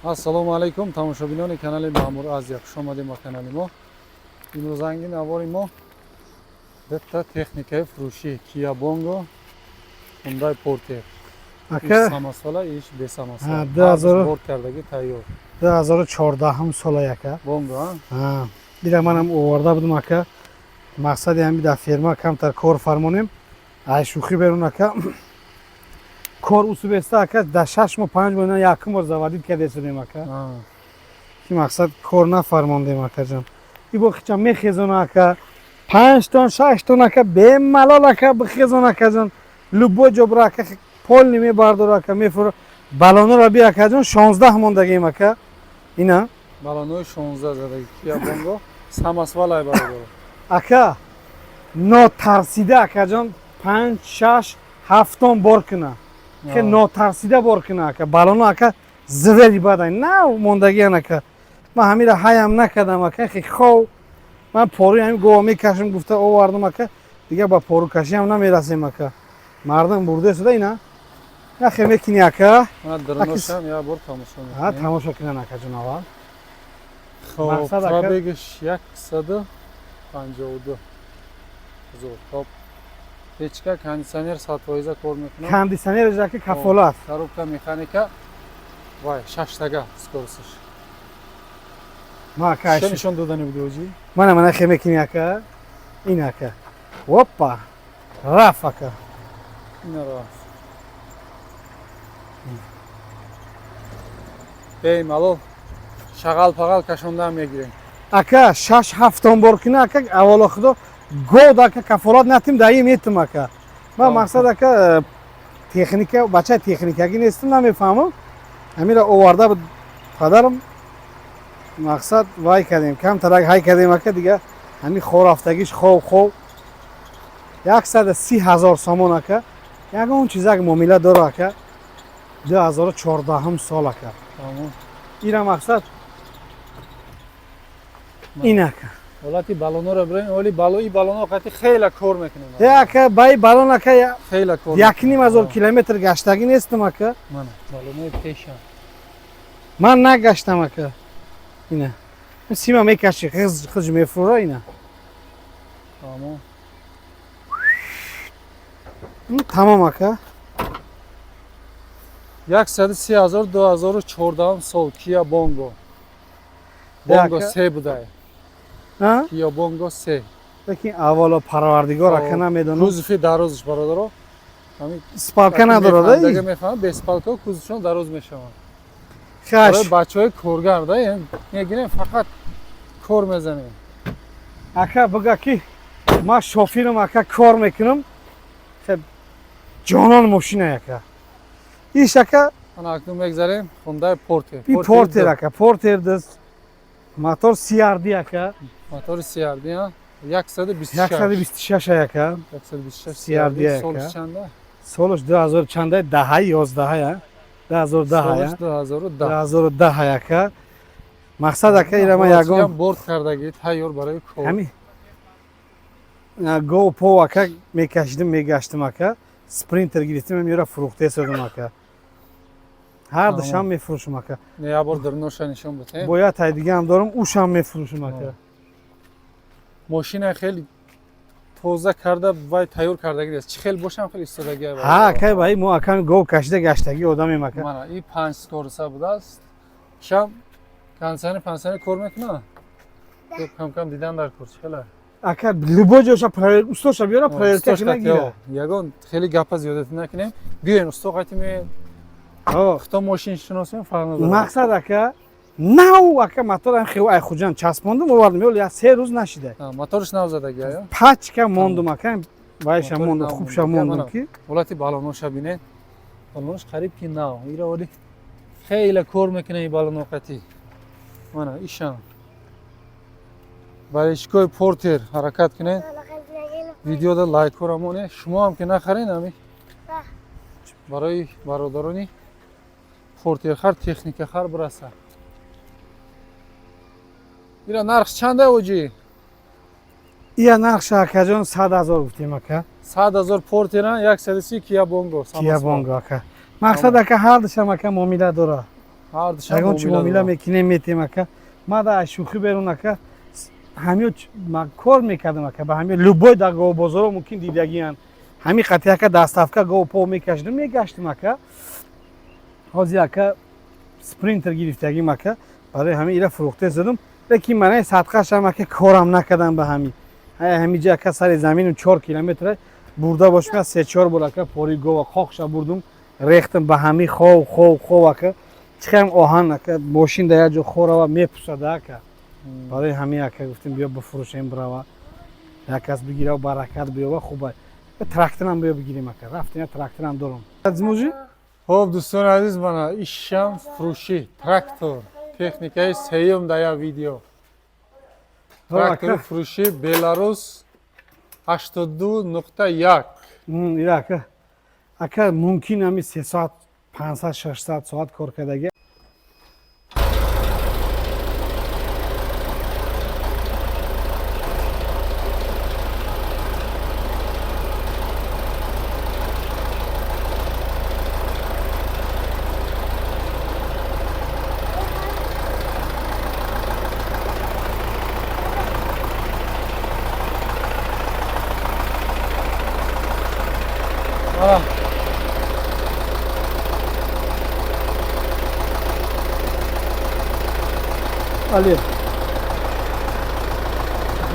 Ассалому алайкум, тамошобинони канали Маъмур Азия, хуш омадем ба канали мо. Имрӯз ранги навори мо дта техникаи фурӯшӣ: Кия Бонго, Хундай Портер. Ака, самосвала, иш бесамосвала. 2000 борт кардагӣ, тайёр. 2014 сола, яка. Бонго, а? Ира манам оварда будам, ака. Мақсади ҳами дар ферма камтар кор фармонем. Ай шӯхӣ берун, ака. Кор усубеста, ака, дар 6 моҳ, 5 моҳ ина якум бор заводить кардесудем, ака. Ки мақсад кор нафармондем, акаҷон. И бо хича мехезона, ака. 5 тон, 6 тон, ака, бемалол, ака, бихезон, акаҷон. Любой ҷо бира, ака, полный мебардора, ака, мефура. Баллонро би, акаҷон, 16 мондагем, ака. Ина. Баллонои 16 задаги Кия Бонго самосвалай, бародаро. Ака, нотарсида, акаҷон, 5, 6, 7 тон бор куна. Хе нотарсида бор куна, ака. Баллоно, ака, звери бадай. Нав мондагиан, ака. Ман ҳамира ҳаям накардам, ака, хе хов. Ман поруи ҳамин гова мекашам гуфта овардам, ака. Дигар ба порукашиам намерасем, ака. Мардам бурда шуда ина. Нахе мекини, ака. Мана даруношам як бор тамошо Ҳа, мекунем. Тамошо кунан, акаҷон, аввал. Хоб, Мақсад, ака- пробегаш 152 ҳазор. Хоб, печка, кондитсионер 100% кор мекунад. Кондитсионераш, ака, кафолат. Коробка механика, вай шаштага скоросташ. Ма, ака, Ча нишон додани буди, оҷи? Мана, мана, хе мекини, ака. Ин, ака. Опа. Раф, ака. Ина рафт. Бемалол шағал пағал кашондаам мегирем. Ака, 6-7 тон бор куна, ака, аввало худо год, ака, кафолат натим, даим етим, ака. Ман мақсад, ака, техника, бачаи техникагӣ нестам, намефаҳмам. Ҳамира оварда буд падарам, мақсад вай кардем, камтарак ҳай кардем, ака, дига ҳамин хорафтагиш хов хов. 130 000 сомон, ака, ягон чизак муомила дора, ака. 2014 сол, ака. Тамом. Ира мақсад ин, ака. Ҳолати баллонро бирем, оли баллои баллоно қати хеле кор мекунем. Е, ака, баи баллон, ака, Хеле кор. 1,5 ҳазор километр гаштагӣ нестам, ака. Мана баллонои пеша. Ман нагаштам, ака. Ина сима мекаши, хиз хиз мефура, ина. Тамом. Тамом, ака. 130 000, 2014 сол, Кия Бонго. Бонго Ака. се будай. А? Кия Бонго се. Лекин аввало парвардигор, ака, намедонам. Кузови дарозш, бародаро. Ҳамин Спалка надорад. Дага мефаҳмам, без спалка кузовшон дароз мешаванд. Хаш. Барои бачаҳои коргар да, мегирем, фақат кор мезанем. Ака, буга ки ман шофирам, ака, кор мекунам. Хеб, ҷонон мошина, ака, иш, ака. Ана акнун мегзарем Хундай Портер. Би Портер, ака, Портер дис, мотор CRD, ака. Мотори CRD, а? 126. 126, ака. 126 CRD, ака. Солиш чанда? Солаш 2000 чанда, даҳа, 11, я 2010. Солиш Я 2010. 2010, ака. Мақсад, ака, ира ман ягон борт кардагӣ, тайёр барои кор. Ҳами гов пов, ака, мекашидим, мегаштим, ака. Спринтер гирифтим, мера фурӯхта содам, ака. Ҳар душам мефурӯшам, ака. Не, як бор даруноша нишон бутем. Бояд тай дигаам дорам, ушам мефурӯшам, ака. Мошина хеле тоза карда, вай тайёр кардагӣ нест. Чӣ хел бошам, хеле истодагӣ. Ҳа, ака, баи мо, ака, гов кашида гаштагӣ одамем, ака. Мана и панҷ скороса будааст. Шам кондитсионер, пансионер кор мекунад? Кам кам дидан дар кор, чӣ хела? Ака, любой ҷоша устоша биёра, проверка кина гира. Ягон хеле гапа зиёдатӣ накунем. Биёен, усто қайти меоем. Хто мошин шиносем, фарқ надорад. Мақсад, ака, нав, ака, моторам хел ай Хуҷанд часпондум, овардам, ёл я 3 рӯз нашида. Моторш нав задагӣ, ая? Пачка мондум, ака. Вайша мондум, хубша мондум ки. Ҳолати балоноша бинед. Балонош қариб ки нав. Ира оли хеле кор мекунад ин балоноқатӣ. Мана ишам. Баришкои Портер ҳаракат кунед. Видеода лайкҳоро монед. Шумо ҳам ки нахаред ами. Барои бародарони Портерхар, техникахар бирасад. Ира нарх чанда оҷи? Ия нархша акаҷон 100 000 гуфтем ака. 100 000 Портера, 130 Кия Бонго. Кия Бонго ака. Мақсад ака ҳар душам ака муомила дора. Ҳар душам ягон чи муомила мекунем метем ака. Ма да шӯхӣ берун ака ҳамиё ма кор мекардам ака ба ҳамиё любой дар говбозоро мумкин дидагиян. Ҳами қати ака доставка гов по мекашидам мегаштам ака. Ҳозир ака спринтер гирифтагим ака барои ҳами ира фурӯхте задам. Лекин манаи садқашам ака корам накардам ба ҳами. Ҳамиҷа ака сари заминам 4 километр бурда бошам 3-4 бор ака пори гова қоқша бурдум рехтам ба ҳами хов хов хов ака чихам оҳан ака мошин да як ҷо хорава мепусада ака. Барои ҳами ака гуфтем биё бифурӯшем бирава як кас бигира баракат биёва хуба тракторам биё бигирем ака рафтем тракторам дорам. Азмужи? Хоб дӯстони азиз мана ишам фурӯшӣ трактор техникаи сеюм дар як видео. Трактори фурӯшӣ Беларус 82.1. Ира ака ака мумкин ҳами 300 500 600 соат кор кардаги. Али.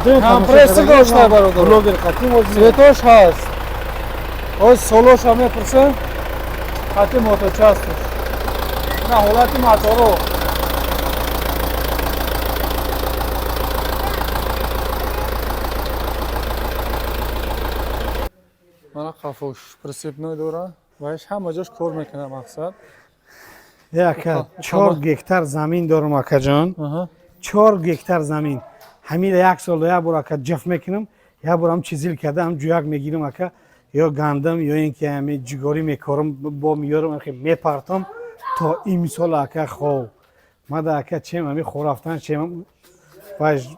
Компрессор дошта бародар. Блогер қатӣ мо Светош ҳаст. Ҳоз солоша мепурсем. Қатӣ моточастш. На ҳолати моторо. Мана қафош прицепной дора. Вайш ҳама ҷош кор мекунад мақсад. Ака 4 гектар замин дорам акаҷон. 4 гектар замин. Ҳамира як сол як бор ака ҷаф мекунам, як бор ҳам чизил карда ҳам ҷӯяк мегирам ака, ё гандам ё ин ки ҳами ҷугорӣ мекорам бо меёрам мепартам то имсол ака хов. Мада ака чем ҳами хорафтан чем важ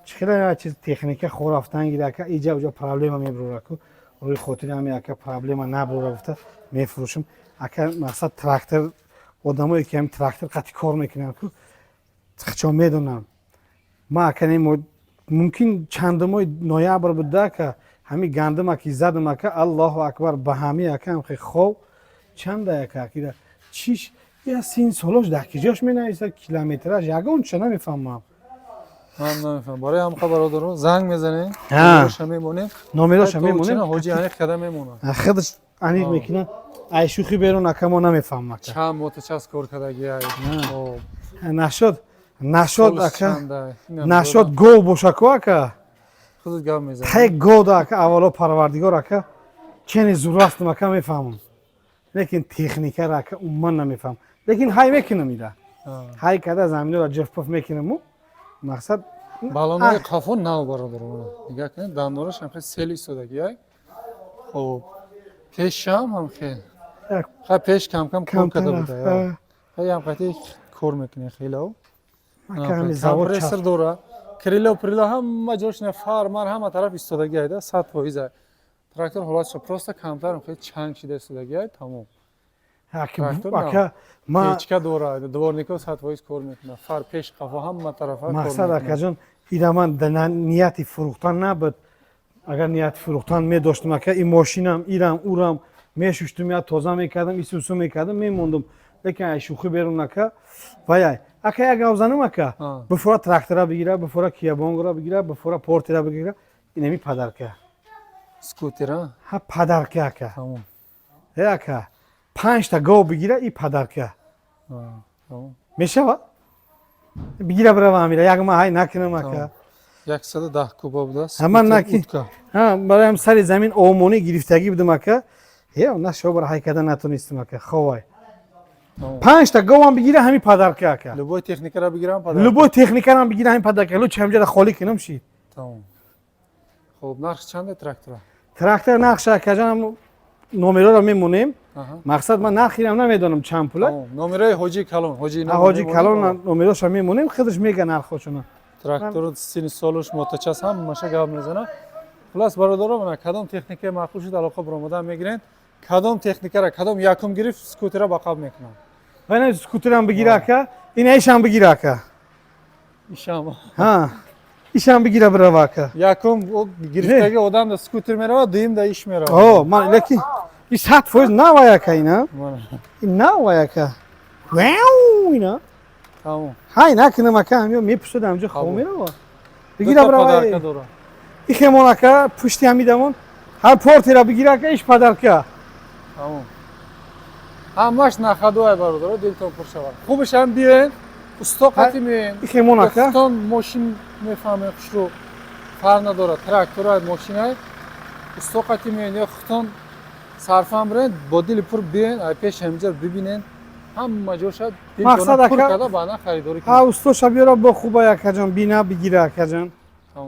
чихела чиз техника хорафтан гира ака иҷа уҷа проблема мебурора ку. Рӯи хотири ҳами ака проблема набурора гуфта мефурӯшам. Ака мақсад трактор одамое ки ҳами трактор қати кор мекунанд ку хчо медонам. Ма ака не мумкин чандумои ноябр буда ака ҳами гандама ки задам ака Аллоҳу акбар ба ҳами ака ҳам хов чанда ака акида чиш я син солош дар киҷош менависад километраж ягон ча намефаҳмам. Ман намефаҳмам. Барои ҳамқа бародарон занг мезанем, номероша мемонем. Номероша мемонем. Ҳоҷи аниқ карда мемонад. Худаш аниқ мекунад. Ай шӯхӣ берун ака мо намефаҳмам ака. Чанд моточас кор кардаги ай. Нашод нашод ака нашод гов бошаку ака. Худат гап мезанӣ. Тай гов да ака аввало парвардигор ака чени зурастам ака мефаҳмам. Лекин техникаро ака умуман намефаҳмам. Лекин ҳай мекунам ира. Ҳай карда заминро ҷафпаф мекунаму мақсад балонои қафо нав бародарон. Нигоҳ кунед дандонаш ҳам хеле сел истодаги ай. Хоб пешам ҳам хел. Хай пеш кам-кам кор карда буда. Хай ҳам қати кор мекунед хело. Компрессор дора. Крило прило ҳама ҷош не фармар ҳама тараф истодаги айда 100%. Трактор ҳолатша просто камтар хеле чанг шида истодаги ай тамом. Ака ма печка дора, дворнико 100% кор мекунад. Фар пеш қафо ҳама тарафа кор мақсад акаҷон ира ман нияти фурӯхтан набуд. Агар нияти фурӯхтан медоштам ака ин мошинам ирам урам мешуштум я тоза мекардам исусу мекардам мемондум. Лекин ай шӯхӣ берун ака вай ака як гап занам ака бифора трактора бигира, бифора Киябонгора бигира, бифора Портера бигира, инами падарка. Скутера? Ҳа падарка ака. Э ака 5 та гов бигира и падарка. Мешава? Бигира бирава амира як ма ҳай накунам ака. 110 куба будааст. Ҳаман наки. Ҳа, бароям сари замин омонӣ гирифтагӣ будам, ака. Е, на шобара ҳай карда натонистам, ака, ховай. Панҷта говам бигира, ҳами подарка, ака. Любой техникара бигирам, подарка. Любой техникарам бигира, ҳами подарка. Лучше ҳамҷара холӣ кунам ши. Тамом. Хуб, нарх чанде трактора? Трактор нархша, акаҷанам, номероро мемонем. Мақсад, ман нархирам намедонам чанд пула. Тамом. Номерои ҳоҷи калон, ҳоҷи ҳоҷи калон номероша мемонем, худаш мега нархошона. Трактор сини солуш, моточас, ҳамаша гап мезана. Хулас, бародаро, мана кадом техникаи маъқул шуд, алоқа баромадан мегирен. Кадом техникара кадом якум гирифт, скутера ба қабл мекунам. Вайна скутерам бигира, ака, ина ишам бигира, ака. Ишам. Ҳа, ишам бигира, бирава, ака. Якум гирифтаги одам да скутер мерава, дуюм да иш мерава. О, ман лекин и 100% навай, ака, ина. Ин навай, ака. Вау, ина. Тамом. Ҳай накунам, ака, ҳамё мепушад, ҳамҷо хоб мерава. Бигира, бирава. Дора. Ихемон, ака, пушти ҳамидамон ҳар портера бигира, ака, иш подарка. Тамом. Ҳамаш на ходу ай, бародаро, дилтон пур шавад. Хубаш ҳам биёен, усто қати меоен. Ихемон, ака. Худтон мошин мефаҳмед хушрӯ. Фарқ надорад, тракторай, мошинай. Усто қати меоен ё худтон сарфам бирен, бо дили пур биёен, ай пеш ҳамҷа бибинен. Ҳама ҷоша Мақсад, дилтона пур ака- карда, баъдан харидорӣ ҳа, кунед. устоша биёра, бо хуба, акаҷон, бина бигира, акаҷон.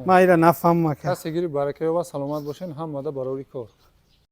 Ман ира нафаҳмам, ака. Касе гири, барака ёба, саломат бошен, ҳамада барори кор.